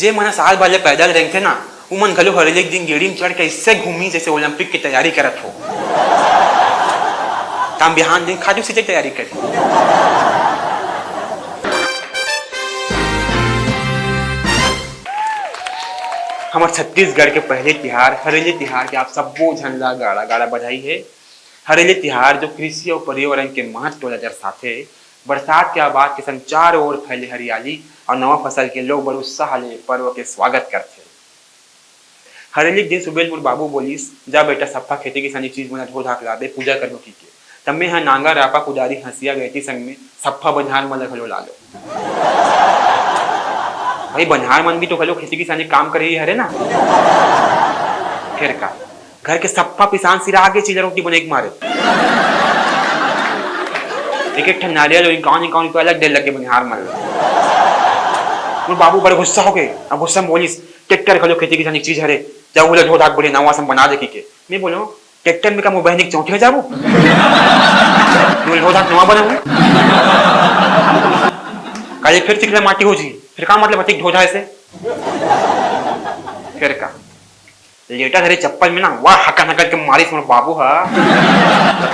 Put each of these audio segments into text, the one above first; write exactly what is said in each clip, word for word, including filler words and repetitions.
जे मन ह साल भर ले पैदल रेंगथे ना, उमन घलो हरेली के दिन गेड़ी म चढ़ के अइसे घूमही, जइसे ओलंपिक के तैयारी करत हो। त हम बिहान दिन खाटू श्याम के तैयारी करही। हमर छत्तीसगढ़ के पहली तिहार हरेली तिहार के आप सब्बो झन ला गाड़ा गाड़ा बधाई हे। हरेली तिहार, जो कृषि अउ पर्यावरण के महत्व ला दर्शाथे, बरसात के आवाज के संग चारों ओर फैले हरियाली अउ नवा फसल के लोग बड़ उत्साह ले पर्व के स्वागत करथे। हरेली के दिन सुबेर मोर बाबू बोलिस, "जा बेटा, सफ्फा खेती किसानी चीज मन ला धो धाक लाबे, पूजा करबो," कहिके। तब मैं ह नांगर, रापा, कुदारी, हंसिया, गैती संग में सफ्फा बनिहार मन ला घलो लालो। भाई, बनिहार मन भी तो घलो खेती किसानी काम करे ही हरे ना। फेर का, घर के सफ्फा पिसान सिरा आगे चीला रोटी बने के मारे। एक एक ठन नारियल अउ इकान इकान के अलग डेल लगे बनिहार मन ला। मोर बाबू बड़ गुस्सा हो गए, अब गुस्सा में बोलिस, "ट्रैक्टर घलो खेती किसानी के चीज हरे, जा ओला धो धाक बढ़िया नवा सन बना दे," कहिके। मैं बोलो, "ट्रैक्टर में का मोर बहिनी के चौंठी हो जाबो? मैं धो धाक नवा बनाऊं?" काले फिर चिकना माटी हो जी, फिर का मतलब अतिक धो धाए से? फिर का, लेटा धरे चप्पल में ना, वाह, हकन हकन के मारिस मोर बाबू ह।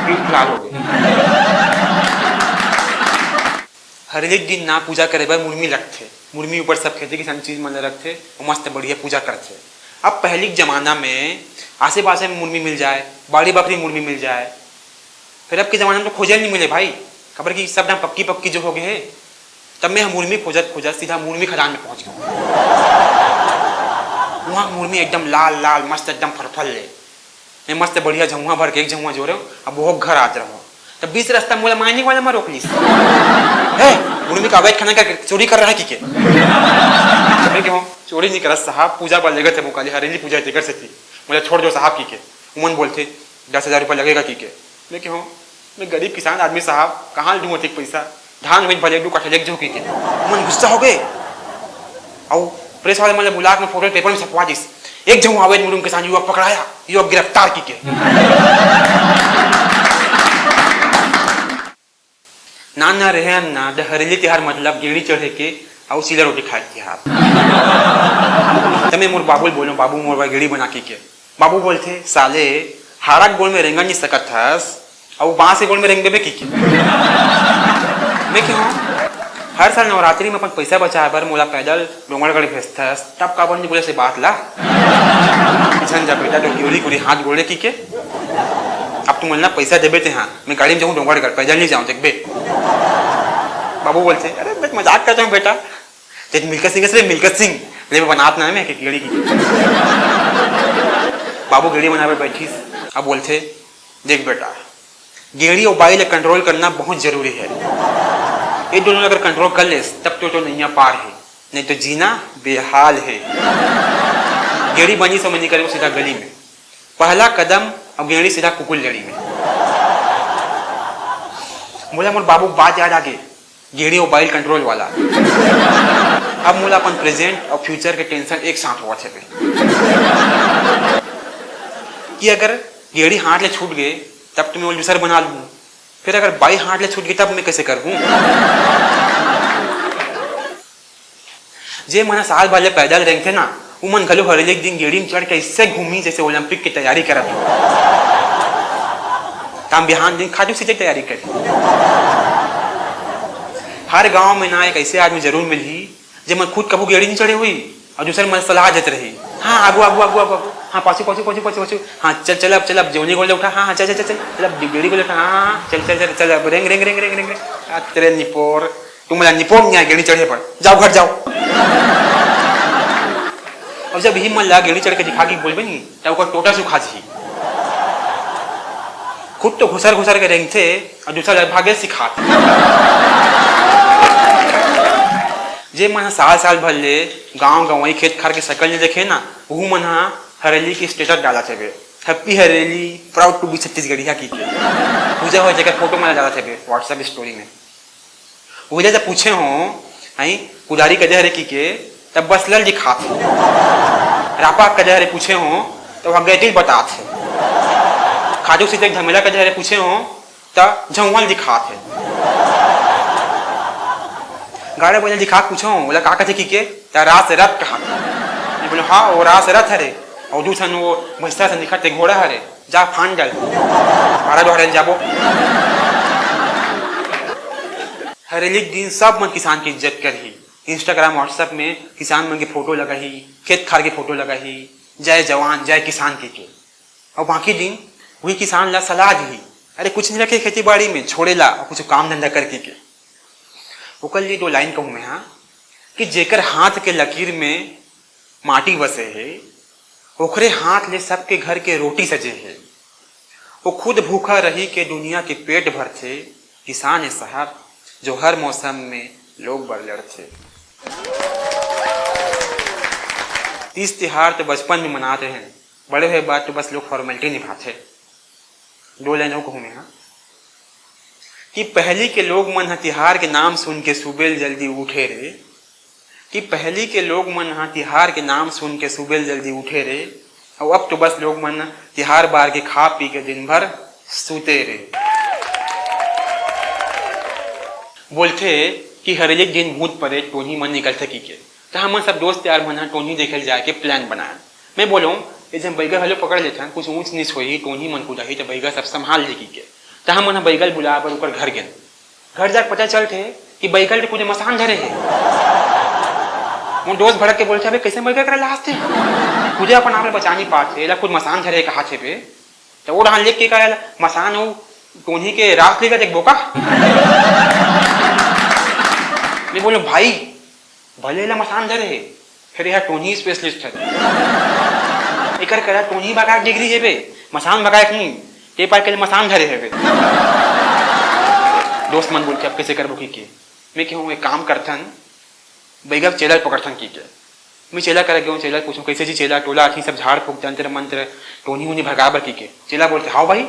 पीठ लाल हो गए। हरेली के दिन ना पूजा करे बर मुरमी लगथे। मुरमी ऊपर सब खेती किसानी चीज मन ल रखथे, अउ मस्त बढ़िया पूजा करथे। अब पहली के जमाना में आसे पासे में मुरमी मिल जाए, बाड़ी बखरी मुरमी मिल जाए, फिर अब के जमाना में तो खोजे ल नहीं मिले भाई, काबर कि सब ढंग पक्की पक्की जो हो गए हे। तब मैं ह मुरमी खोजत खोजत सीधा मुरमी खदान में पहुंच गया। वहाँ मुरमी एकदम लाल लाल, मस्त, एकदम फरफर ले। मैं मस्त बढ़िया झउहा भर के एक झउहा जोरे हूँ, अब वो घर आत रहूँ। तब बीच रास्ता मोला माइनिंग वाला में रोक लीस। "हे, मुरमी का अवैध खनन का चोरी कर रहा है कि के?" मैं कहूँ, "चोरी नहीं करत साहब, पूजा बर लेगत हे मोला, हरेली पूजा हे तेकर सेती। मोला छोड़ दो साहब," कि के। उमन बोलथे, "दस हजार रुपया लगेगा," कि के। मैं कहूँ, "मैं गरीब किसान आदमी साहब, कहाँ ले दूँ अतिक पैसा? धान उमेद भले दू काठा लेग जाहूँ," कि के। उमन गुस्सा हो गए। अउ प्रेस वाले मन ला बुला के फोटो पेपर में छपवा दिस। "एक झन अवैध मुरमी किसान युवक पकड़ाया, युवक गिरफ्तार," कि के। नान ना रहे हन ना, त हरेली तिहार मतलब गेड़ी चढ़े के अउ चीला रोटी खाए के तिहार। तमे मोर बाबू ल बोलो, "बाबू, मोर बर गेड़ी बना," कि के। बाबू बोलथे, "साले, हाड़ा के गोड़ में रेंगन नहीं सकत हस, अउ बांस के गोड़ में रेंगबे बे," कि के। मैं कहूँ, "हर साल नवरात्रि में अपन पैसा बचाए बर मोला पैदल डोंगरगढ़ भेजथस, तब काबर नहीं बोले से बात ला? झन जा बेटा, तो गेड़ी गुड़ी हाथ गोड़े," कि के। "अब तुम ना पैसा देबे ते हाँ, मैं गाड़ी में जाऊँ डोंगरगढ़, पैदल नहीं जाऊँ, देखबे।" बाबू बोलथे, "अरे, मैं मजाक करता हूँ बेटा।" "तें मिल्खा सिंह हस रे, मिल्खा सिंह, ले मैं बनात ना मैं के गेड़ी की।" बाबू गेड़ी बनाए बर बैठिस, अब बोलथे, "देख बेटा, गेड़ी अउ बाई ला कंट्रोल करना बहुत जरूरी है। ये दोनों ला अगर कंट्रोल कर लेस, तब तो, तो नैया पार है, नहीं तो जीना बेहाल है।" गेड़ी बनी समझ नहीं करे, वो सीधा गली में। पहला कदम अउ गेड़ी सीधा कुकुर लेड़ी में। मोला मोर बाबू के बात याद आ गे, गेड़ी अउ बाई ल कंट्रोल वाला। अब मोला अपन प्रेजेंट अउ फ्यूचर के टेंशन एक साथ होवत हे बे। कि अगर गेड़ी हाथ ले छूट गे, तब तो मैं ओला दूसर बना लूँ, फिर अगर बाई हाथ ले छूट गे, तब मैं कैसे करहूँ? जे मन ह साल भर ले पैदल रेंगथे ना, उमन घलो हरेली के दिन गेड़ी म चढ़ के अइसे घूमही, जइसे ओलंपिक के तैयारी करत हो। त हम बिहान दिन खाटू श्याम के तैयारी करही। हर गांव में ना एक अइसे आदमी जरूर मिलही, जेमन खुद कभू गेड़ी नइ चढ़े होही अउ दूसर मन सलाह देत रही, "हाँ, आगू, आगू, आगू, आगू, आगू। हाँ, पाछू, पाछू, पाछू, पाछू, पाछू। हाँ, चल, चल, अब चल, अब जेवनी गोल उठा। हाँ, हाँ, चल, चल, चल, चल, चल, अब गेड़ी गोल उठा। हाँ, हाँ, चल, चल, चल, चल, अब रेंग, रेंग, रेंग।" आ, तेरे निपोर, तुम ला निपोर नहीं आए गेड़ी चढ़े पर। जाओ, घर जाओ। अब जब इही मन ला गेड़ी चढ़ के दिखा के बोलबे नहीं, तब ओकर टोटा सुखा जही। खुद तो घुसर घुसर के रेंगथे अउ दूसर ला भागे सिखाथे। जे मन ह साल साल भर ले गांव गंवई खेत खार के शकल नइ देखे ना, उहू मन ह हरेली के स्टेटस डालत हवे, "Happy Hareli, proud to be छत्तीसगढ़िया" कहिके। पूजा होय जेकर फोटो मन ला डालत हवे WhatsApp स्टोरी में। उहिले त पूछे हो, हई, कुदारी कदे हरे कहिके, तब बसलल दिखात हे। रापा कदे हरे पूछे हो, त वह गैटिल बतात हे। खाटू श्याम के झमेला कदे हरे पूछे हो, त झउहल दिखात हे। गाड़ा बइला दिखा के पूछो, ओला का कथे कहिके, त रास रथ कहा। मैं बोलो, हाँ, वो रास रथ हरे, और दू ठन वो भैंसा से निकलते घोड़ा हरे, जा फान डाल, मारा डोहरे जाबो। हरेली के दिन सब मन किसान के इज्जत करही। Instagram, WhatsApp में किसान मन के फोटो लगाही, खेत खार के फोटो लगाही, जय जवान, जय किसान कहिके। अउ बाकी दिन वही किसान ला सलाह दिही, अरे कुछ नहीं रखे खेती बाड़ी में, छोड़े ला अउ कुछ काम धंधा करके के। ओकर लिए दो लाइन कहूँ मैं, हाँ, कि जेकर हाथ के लकीर में माटी बसे हे, ओकरे हाथ ले सबके घर के रोटी सजे हे। वो खुद भूखा रही के दुनिया के पेट भरथे। किसान ए साहब, जो हर मौसम में लोग बर लड़थे। तीज तिहार तो बचपन में मनात रहे, बड़े हुए बाद तो बस लोग फॉर्मेलिटी निभाथे। दो लाइन अउ कहूँ मैं, हाँ, कि पहली के लोग मन ह तिहार के नाम सुन के सुबेल जल्दी उठे रे, कि पहली के लोग मन ह तिहार के नाम सुन के सुबेल जल्दी उठे रे, अउ अब तो बस लोग मन तिहार बार के खा पी के दिन भर सूते रे। बोलथे कि हरेली के दिन भूत परेत टोनी मन निकलथे कहिके। त हमन सब दोस्त यार मन ह टोनी देखे ल जाए के प्लान बनाए। मैं बोलों, ये जन बैगा घलो पकड़ लेथन, कुछ ऊंच नीच होही, टोनी मन कुदाही, त बैगा सब संभाल ले कहिके। त हमन ह बैगा ल बुलाए बर ओकर घर गेन। घर जाके पता चलथे कि बैगा ल कुछ मसान धरे हे। मोर दोस्त भड़क के बोलथे, "अबे, कैसे बैगा करा लास्ते? खुदे अपन आप ल बचा नहीं पाथे, एला कुछ मसान धरे हे कहाथे बे।" त ओ डहान लेके का एला मसान अउ टोनी के रास लेगा देखबो का? मैं बोलों, भाई, भले एला मसान धरे हे, फेर एहा टोनी स्पेशलिस्ट हे। एकर करा टोनी भगाए के डिग्री हे बे, मसान भगाए के नहीं, ते पाए के ले मसान धरे हे बे। दोस्त मन बोलथे, "अब कैसे करबो कहिके?" मैं कहूँ, "एक काम करथन, बैगा चेला ल पकड़थन" कहिके। मैं चेला करा गेहूँ, चेला ल पूछूँ, "कैसे जी चेला, टोला आथी सब झाड़ फूक, तंत्र मंत्र, टोनी उनी भगाए बर" कहिके। चेला बोलथे, "हाव भाई,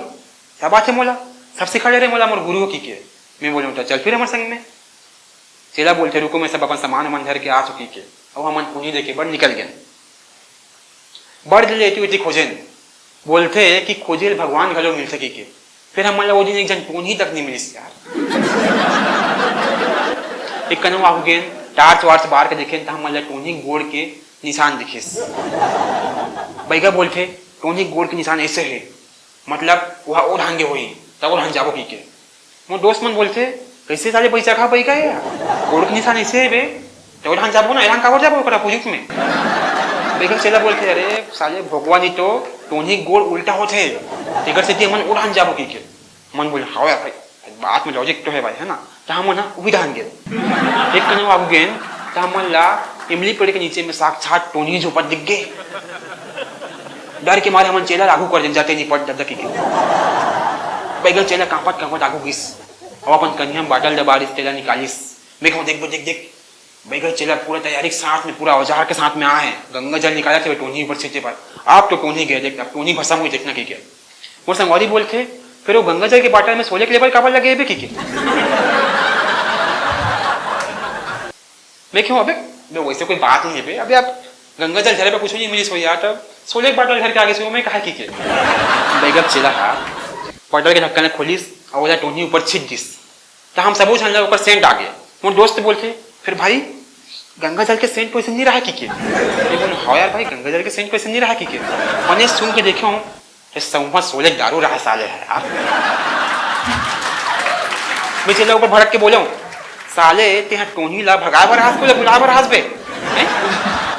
सब आथे मोला, सब सिखा दे रे मोला मोर गुरु हो" कहिके। मैं बोलों, "त चल फिर हमर संग में।" चेला बोलथे, "रुको, मैं सब अपन सामान वामान धर के आ चुकी के।" अउ हमन टोनी देखे बर निकल गेन। बड़ दिन ले एती ओती खोजेन, बोलथे कि खोजे ल भगवान घलो मिलथे कहिके। फेर हमन ल ओ दिन एक जन टोनी तक नइ मिलिस यार। एक कनवा आगू गेन, टार्च वार्च बार के देखेन त हमन ल टोनी गोड़ के निशान दिखिस। बैगा बोलथे, "टोनी गोड़ के निशान ऐसे हे।" मतलब, ओहा ओ ढांगे होही, त ओ ढांग जाबो कहिके। मोर दोस्त मन बोलथे, "कैसे साले बैसखा बैगा हे यार? गोड़ के निशान ऐसे हे बे, त ओ ढांग जाबो ना, ए ढांग काबर जाबो ओकर अपोजिट में?" बैगा चेला बोलथे, "अरे साले भोगवा नहीं तो टोनी गोड़ उल्टा होथे, तेकर सेती हमन ओ ढांग जाबो कहिके।" मन बोले, "हाव यार भाई, बात में लॉजिक तो हे भाई, है ना?" त हमन ह उही ढांग गेन। एक कनवा आगू गेन, त हमन ला इमली पेड़ के नीचे में साक्षात टोनी झोपत दिख गे। डर के मारे हमन चेला ल आगू कर देन, जाते नहीं पट ददा कहिके। बैगा चेला कांपत कांपत आगू गिस, अउ अपन कनिहा में बाटल दबारिस, तेला निकालिस। मैं कहूँ, "देख बे, देख, देख, बैगा चेला पूरा तैयारी के साथ में, पूरा औजार के साथ में आए हे, गंगा जल निकालथे टोनी ऊपर छींचे बर। अब तो टोनी गे, देख, अब टोनी भसम होही, देखना कहिके।" मोर संगवारी बोलथे, "फेर वो गंगा जल के बाटल में सोले के लेबल काबर लगे हे बे कहिके?" मैं कहूँ, "अबे, बे, वैसे कोई बात नहीं हे बे, अबे आप गंगा जल धरे बे कुछ नहीं मिलिस हो यार, तब सोले के बाटल धर के आगे से वो मैं कहा कहिके?" बैगा चेला हा बाटल के ढक्कन ल खोलिस, अउ ओला टोनी ऊपर छींच दिस। त हम सबो झन ला ओकर सेंट आ गे। मोर दोस्त बोलथे, "फेर भाई, गंगा जल के सेंट तो अइसे नहीं रहा कहिके?" मैं बोलों, "हाँ यार भाई, गंगा जल के सेंट तो अइसे नहीं रहा कहिके।" मने सूंघ के देखेंव, ए सउंहा सोले के दारू रहा साले हे यार। मैं चेला ऊपर भड़क के बोलों, "साले, तेहा टोनी ला भगाए बर हास, बोले बुलाए बर हास बे?" हैं?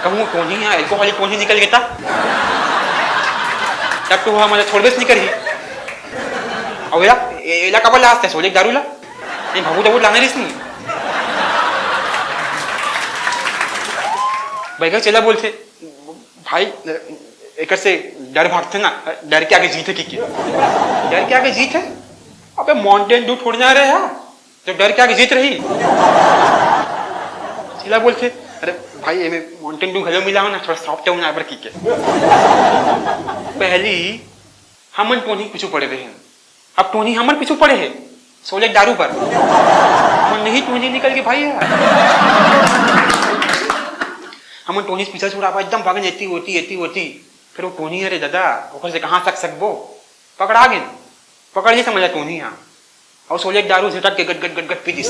कहूँ टोनी हा, alcoholic टोनी निकल गे ता। तब तो हा मोला छोड़बेच नहीं करही। अउ एला, ए-, एला काबर लास ते सोले के दारू ला? नहीं, भभूत वभूत लाने रहिस नहीं। बैगा चेला बोलथे, "भाई, एकर से डर भागथे ना, डर के आगे जीत हे कहिके।" डर के आगे जीत हे? अबे Mountain Dew थोड़ी ना रहे हा, जो डर के आगे जीत रही। चेला बोलथे, "अरे भाई, एमे Mountain Dew घलो मिला हो ना, थोड़ा soft होना बर कहिके।" पहली हमन टोनी पीछू पड़े रहे, अब टोनी हमर पीछू पड़े हे, सोले के दारू बर। हमन नहीं टोनी निकल के भाई यार। हमन टोनी पीछा छुड़ाबा, एकदम भागन, एती ओती, एती ओती। फेर वो टोनी, अरे दादा, ओकर से कहाँ सक सकबो? पकड़ा गेन। पकड़ लिस हमन ला टोनी हा। अउ सोले के दारू झटक के गट, गट, गट, गट पी दिस।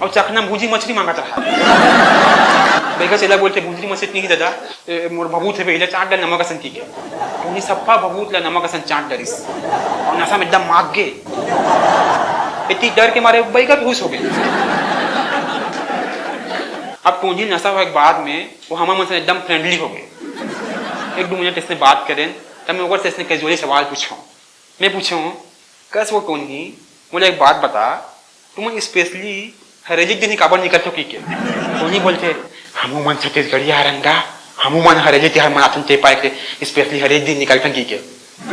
अउ चखना भूजी मछली मांगत रहा। बइगा से एला बोलथे, "भूजी मछली नहीं दादा, ए, मोर भभूत हे, एला चाट डाल नमक असन," कहिके। टोनी सप्पा भभूत ला नमक असन चाट डरिस। अउ नशा में एकदम मात गे। एती डर के मारे बइगा बेहोश हो गे। अब टोनी नशा होए के बाद में वो हमर मन से एकदम friendly हो गे। एक दू मिनट इसने बात करेन, तब मैं ओकर से इसने casually सवाल पूछों। मैं पूछों, "कस वो टोनी, मोला एक बात बता, तुमन specially हरेली के दिन ही काबर निकलथो?" कहिके। टोनी बोलथे, "हमू मन छत्तीसगढ़िया हरन गा, हमू मन हरेली तिहार मनाथन, ते पाए के specially हरेली दिन निकलथन," कहिके।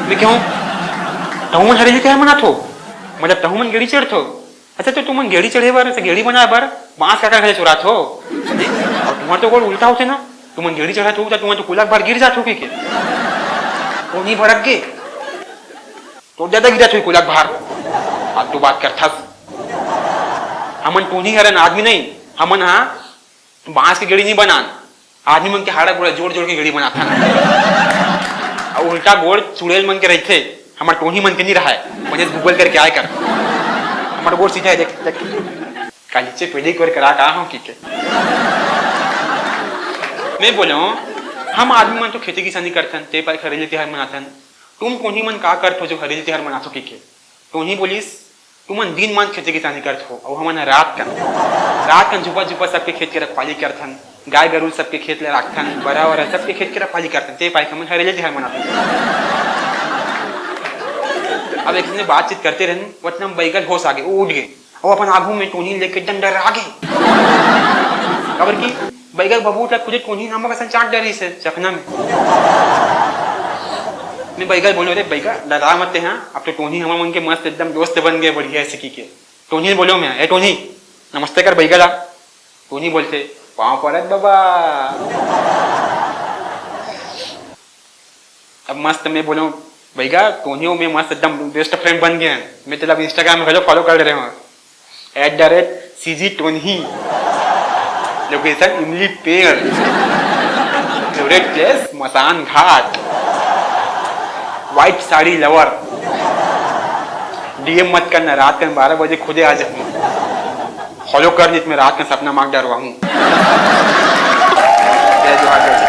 मैं कहूँ, "तहू मन हरेली तिहार मनाथो? मतलब तहू मन गेड़ी चढ़थो? अच्छा, तो तुमन गेड़ी चढ़े बर, अच्छा, गेड़ी बनाए बर बांस काकर घरे चोराथो? अउ तुम्हार तो गोड़ उल्टा होथे ना, तुमन गेड़ी चढ़त हो, त तुमन तो कुलक भर गिर जाथो," कहिके। टोनी भड़क गे। तो ज्यादा गिरत हुई कुलक भार। फालतू बात करथस। हमन टोनी हरन, आदमी नहीं। हमन हा बांस के गेड़ी नहीं बनान। आदमी मन के हाड़ा गोड़ा जोड़ जोड़ के गेड़ी बनाथन। अउ उल्टा गोड़ चुड़ैल मन के रहिथे, हमर टोनी मन के नहीं रहाय। बने Google करके आए कर। हमर गोड़ सीधा है, देख, देख। कालीचे पेड़ी कोर करा का हो कहिके। मैं बोलो, हम आदमी मन तो खेती किसानी करथन, ते पाए हरेली तिहार मनाथन। तुम टोनी मन का करथो जो हरेली तिहार मनाथो कहिके? टोनी बोलिस, "तुमन दिन मान खेती किसानी करथो, अउ हमन रात कन, रात कन झुपा झुपा सबके खेत के रखवाली करथन, गाय गरु सबके खेत ले राखथन, बरा वरा सबके खेत के रखवाली करथन, ते पाए हमन हरेली तिहार मनाथन।" अब एक जने बातचीत करते रहन, वतना में बइगा ल होश आ गे, वो उठ गे। अउ अपन आगू में टोनी लेके डंडा आ गे। काबर कि बइगा के भभूत ला खुदे टोनी नमक असन चाट डरिस हे चखना में। मैं बइगा ल बोलो, "रे बइगा, डरा मत ते हा, अब तो टोनी हमर मन के मस्त एकदम दोस्त बन गे, बढ़िया हे," कहिके। टोनी ल बोलो मैं, "ए टोनी, नमस्ते कर बइगा ला।" टोनी बोलथे, "पाँव परत बबा।" अब मस्त मैं बोलो, "बइगा, टोनी अउ मैं मस्त एकदम best friend बन गे हन। मैं तेला अब Instagram में घलो follow कर ले रहे हूँ, at the rate C G Tony. Location इमली पेड़। Favorite place मसान घाट। White sari lover। D M मत करना, रात कन बारह बजे खुदे आ जाऊँ। Follow कर, नहीं तो मैं रात कन सपना मांग डरवाऊँ।" जय जोहार, जय जोहार।